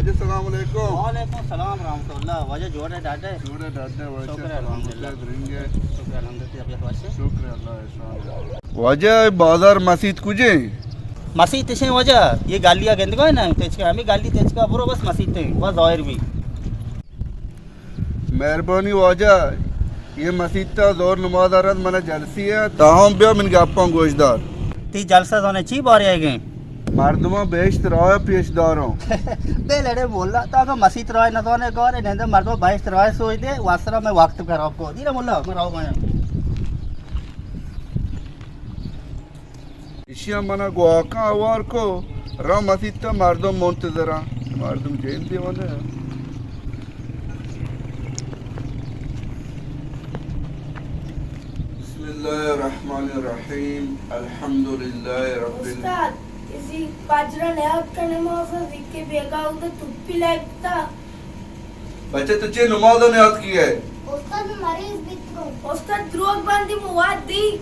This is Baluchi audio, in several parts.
السلام علیکم۔ وعلیکم السلام ورحمۃ اللہ۔ واجہ جوڑ ئے، ڈاڈ ئے؟ جوڑ ئے، ڈاڈ ئے، واجہ۔ شکر الحمدللہ۔ درنگ ئے۔ شکر الحمدللہ، طبیعت وش اِنت؟ شکر اللہ احسان۔ واجہ، بازار مسیت کجے؟ مسیت اِش اِنت واجہ، اے گلی ءَ گندگ ئے نا، تچک ءَ، ہمے گلی تچک ءَ برو، بس مسیت اِنت، بس ظاہر بئے۔ مہربانی واجہ، اے مسیت ءَ ظہر نماز ءَ رند من ءَ جلسے اِنت، تاں ہم بیا منی گپاں گوش دار۔ تئی جلسہ زانئے چی بارے ئیگ اِنت؟ مردماں بہشت ءِ راہ ءَ پیش داراں۔ بے لڑے ملا، تو اگاں مسیت ءِ راہ ءَ نہ زانئے گار ئے، نندے مردماں بہشت ءِ راہ ءَ سوج دئے، واسرا مئے وقت خراب کو۔ دیرا ملا، من رواں۔ ایشی ءَ من ءَ گواکاں ہوار کو، رواں مسیت ءَ، مردم منتظر اَنت، مردم جند دیوان ءَ۔ بسم اللہ الرحمن الرحیم، الحمدللہ رب ال- استاد، اسی پجرا نیاد کا نماز، ذکر بیگا اود توپی لگتا۔ بچہ، تو چے نماز ءَ نیاتکی ئے؟ استاد، من مریض بیتگوں۔ استاد، دروگ بندی، من وت دی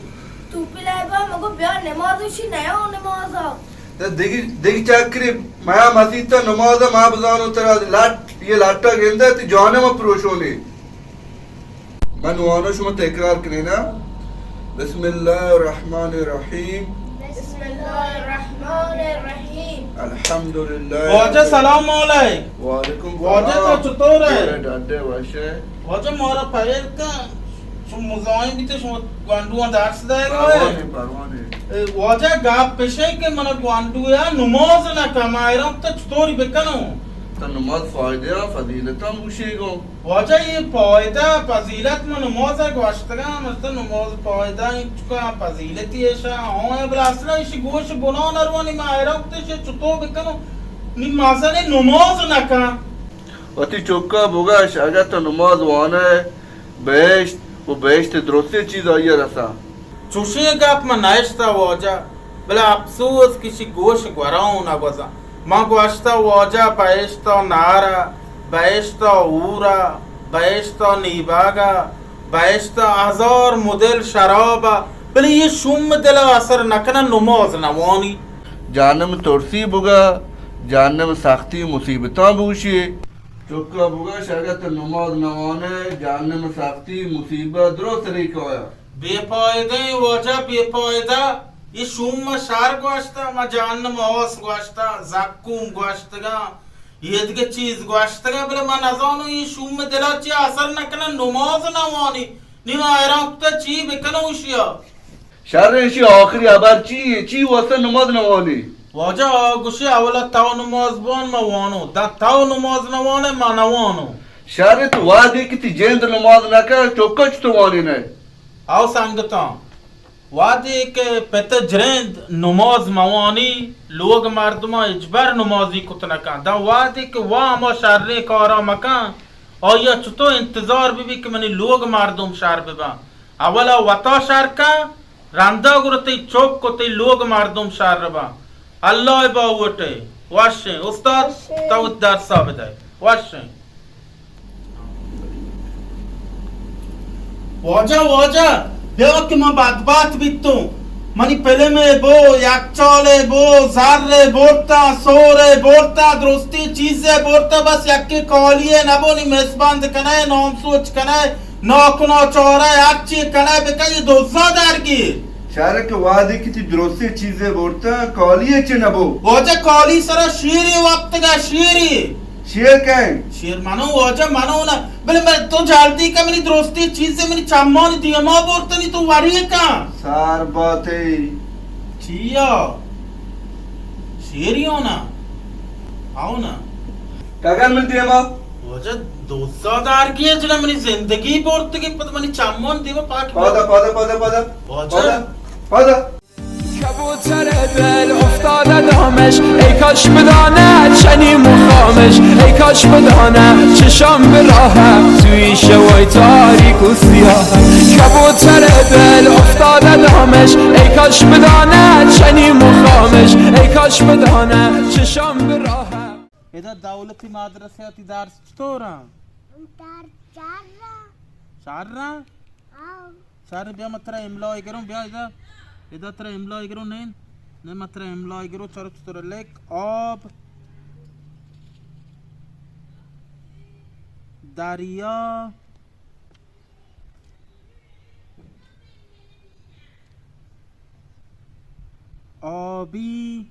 توپی لائبا، مگو بیا نماز، اشی نیا نماز ءَ۔ تو دگی، دگی چکری میا مسیت ءَ نماز ءَ، ما بزانوں ترا لٹ، اے لٹ ءَ گندے، تئی جان ءَ ما پروشونے۔ من وانوں، شما تکرار کنینا۔ بسم اللہ الرحمن الرحیم۔ بسم اللہ الرحمن الرحیم۔ الحمدللہ۔ واجہ سلام علیک۔ وعلیکم واجہ سلام۔ تو چطور ئے؟ جوڑ ئے، ڈاڈ ئے، وش ئے؟ واجہ مارا پہیر کن، شما مزاحم بیتے، شما گوانڈواں درس دئیگا ئے۔ پرواہ نہ اِنت، پرواہ نہ اِنت۔ اے، واجہ گپ اِش اِنت کہ من گوانڈو ءَ نماز نہ کن، ما حیران تو چطوری بکنوں؟ تو نماز فائدہ ءَ فضیلتاں بوشیگوں۔ واجہ، اے پائدہ، فضیلت، من نماز ءَ گوشتگاں، مست نماز پائدہ، انچکا فضیلتی ایشا، ہاں، بلے اصلا ایشی گوش بنا نروانی، من حیران کتش چطور بکنوں، نی مزن نماز نکن۔ وتی چکا بگش، اگہ تو نماز وانئے، بہشت و بہشت درستیں چیز آئی ءَ رساں۔ چوشیں گپ من نئشتہ واجہ، بلے اپسوز کہ اشی گوش گورا اوں نگوزاں۔ من گوشتہ واجہ بہشت ءَ نار ءَ، بہشت ءَ ہور ءَ، بہشت ءَ نیباگ ءَ، بہشت ءَ ہزار مدل شراب ءَ، بلے اے شوم دل ءَ اثر نکناں، نماز نوانی۔ جہنم ترسی بگا، جہنم سختی مصیبتاں بوشی۔ چکا بگش، اگہ تو نماز نوانئے، جہنم سختی مصیبت درست ریکایا۔ بے پائدہ ایں واجہ، بے پائدہ۔ اے شوم ما شر گوشتہ، ما جہنم آس گوشتہ، زکوم گوشتگاں، ایدگہ چیز گوشتگاں، بلے ما نزانوں اے شوم دلا چی اثر نکناں، نماز نوانی۔ نی ما حیران کتہ چی بکنوں اشیا۔ شر، اشی آخری ہبر چی ایں؟ چی واسطہ نماز نوانی؟ واجہ آ گوشی اولا تو نماز بوان، ما وانوں۔ داں تو نماز نوانئے، ما نوانوں۔ شر، تو وہدے کہ تئی جند نماز نکن، چکا چطور وانینئے؟ او سنگتاں، وہدے کہ پت جرند نماز موانی، لوگ مردماں ہچبر نمازی کت نکن۔ داں وہدے کہ وا ہما شریں کارا مکن، آئیا چطور انتظار ببی کہ منی لوگ مردم شر ببن؟ اولا وتا شر کن، رندا گڑا تئی چک و تئی لوگ مردم شر بن۔ اللہ باہوٹ ئے۔ وشیں استاد، وشیں۔ تو وتی درسا بدئے۔ وشیں۔ واجہ، واجہ، بیا کہ من بدبخت بیتوں۔ منی پلم ءَ بو، یکچال ءَ بو، زر ءَ برتا، سور ءَ برتا، درستی چیز ءَ برتا، بس یکے کالی ءَ نبو، نی مس بند کنئے، نام سوچ کنئے، ناکنا چارہ، ہرچی کنئے بکن، اے دزا درگیر۔ شر کہ وہدے کہ تئی درستی چیزے برتا، کالی ءَ چے نبو؟ واجہ، کالی سرا شیرے وپتگا، شیرے۔ شیر کئے؟ شیر منو واجہ، منو نا۔ بلے من، تو جلدی کن، منی درستی چیزے منی چمانی دیما برتنی، تو وری کن۔ سار باتے۔ چیا؟ شیری ہونا؟ آؤ نا۔ کگن من دیما؟ واجہ، دوزا دارگی ہے جنا، منی زندگی برتگی، پد منی چمان دیما پاک۔ پادا، پادا، پادا، پادا۔ واجہ۔ پادا، پادا۔ کبوتر دل افتاده دامش، ای کاش بداند چنین مخامش، ای کاش بداند چشام به راه توی شوای تاریک و سیاه. کبوتر دل افتاده دامش، ای کاش بداند چنین مخامش، ای کاش بداند چشام به راه. ادا دولتی مدرسه تی درس چطوره؟ درس چاره. چاره؟ آو. شر، بیا من ترا املا گروں، بیا ادا، ادا ترا املا گروں، نین، نین من ترا املا گروں، چارو چطور لکھ، آب، دریا، آبی،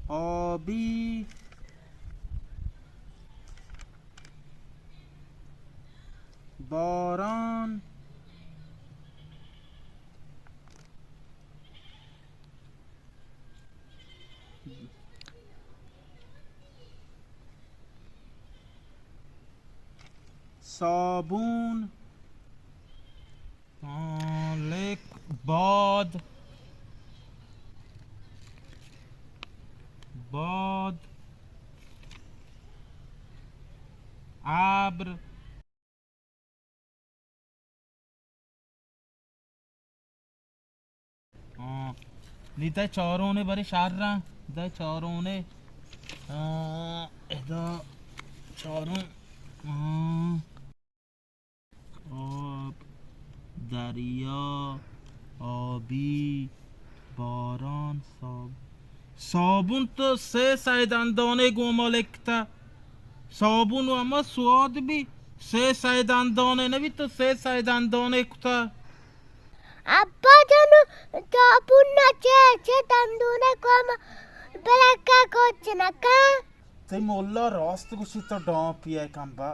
آبی، باران، صابون، آ، لیک، باد، باد، ابر، آ، نی دئے چارونے برے شر ءَ، دئے چارونے۔ آ، ادا چارون۔ آ، آب، دریا، آبی، باران، صاب-، صابون تو سے سئے دندانے گوں ما لکتہ۔ صابون و ہما سواد بی، سے سئے دندانے نبی تو سے سئے دندانے کتہ۔ ابا جانو، صابون نہ چے، چے دندانے گوں ما بلکہ کچ نہ کن۔ تئی ملا راست گوشی تو ڈانپی ئے کمبا۔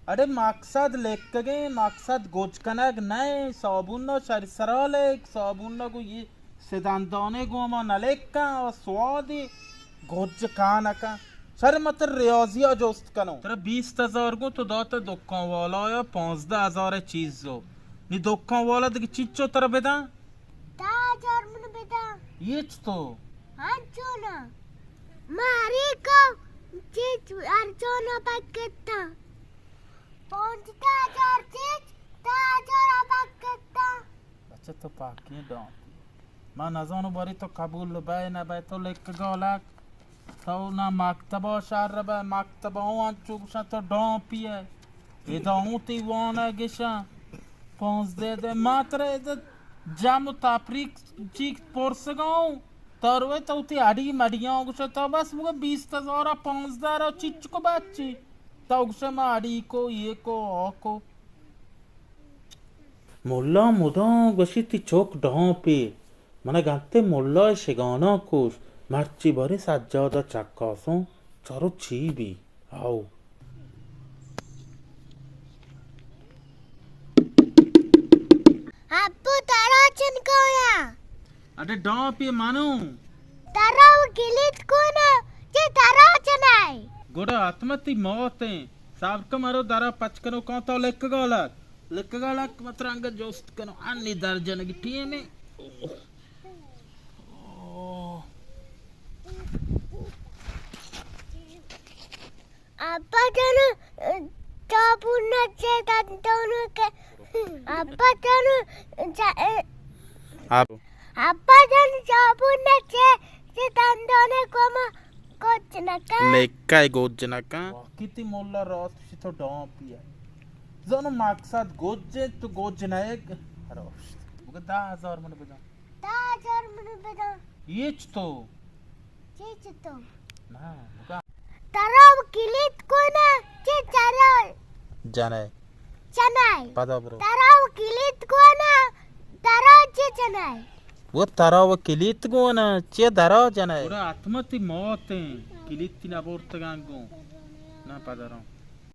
اڑے مقصد لکگیں، مقصد گوج کنگ نہ ایں، صابون ءَ شری سرا لک، صابون ءَ گوں یہ سدندانے گوں ما نہ لکاں، و سوادی گوج کان کن۔ شر مت ریاضی ءَ جست کنو۔ ترا بیست ہزار گوں تو دات دکان والا یا پانزدہ ہزار چیز زو۔ نی دکان والا دگہ چیچو ترا بداں؟ دہ ہزار من بداں۔ ہچ تو؟ انچو نہ۔ ماری کو چیچ ارچانا بکتا۔ پانزدہ ہزار چیچ، دہ ہزار بکتا۔ بچہ تو پاکیں ڈانپی۔ ما نزانو باری تو قبول بئے نہ بئے، تو لکگا لک۔ تو نہ مکتبا شر بئے، مکتبا اوں انچو گوشاں تو ڈانپی ئے۔ ادا اوں تئی وانگ گشاں۔ پانزدہ دے ما ترا ادا جم و تفریق چیک پرسگا اوں۔ تو روئے تو تئی اڑی مڑیاں گوشاں تو بس مگہ بیست ہزار ءَ پانزدہ رو چچکو بچی۔ تو گوشے ما اڑی کو، یہ کو، آ کو۔ ملا مدام گوشی تئی چک ڈانپی۔ من گندے ملا شگاناں کش، مرچی باریں سجاد ءَ چکاسوں، چارو چی بی؟ ہاو۔ ابو ترا چن کویا؟ اڑے ڈانپی منو۔ ترا و کلیت کون؟ چے ترا چنائے؟ گڑا حتما تئی موت ایں۔ صبر کن، مرو درا پچ کنو کان تو لکگا لک۔ لکگا لک مت رنگ جست کنو۔ انی در جنگی ٹیم ایں۔ ابا جان، چاپونا چے دندونو کے۔ ابا جان، چا-، اب- ابا جان، چاپونا چے، چے دندونے گوما گوج نکا۔ لیکا گوج نکا۔ واقعی تئی مولا راست گوشی تو ڈانپی ئے۔ زانو مقصد گوج ایں تو گوج نئے۔ راست۔ بگو دہ ہزار من بدن۔ دہ ہزار من بدن۔ ہچ تو۔ چی چی تو؟ نا، بگا۔ ترا و کلیت کون؟ چی چرا؟ جنئے۔ چنئے۔ پدا برو۔ ترا و کلیت کون؟ ترا چی چنئے؟ وہ ترا و کلیت گون، چی درا جنئے؟ گڑا حتما تئی موت ایں، کلیت تئی نبرتگاں گوں۔ نا پدا رو۔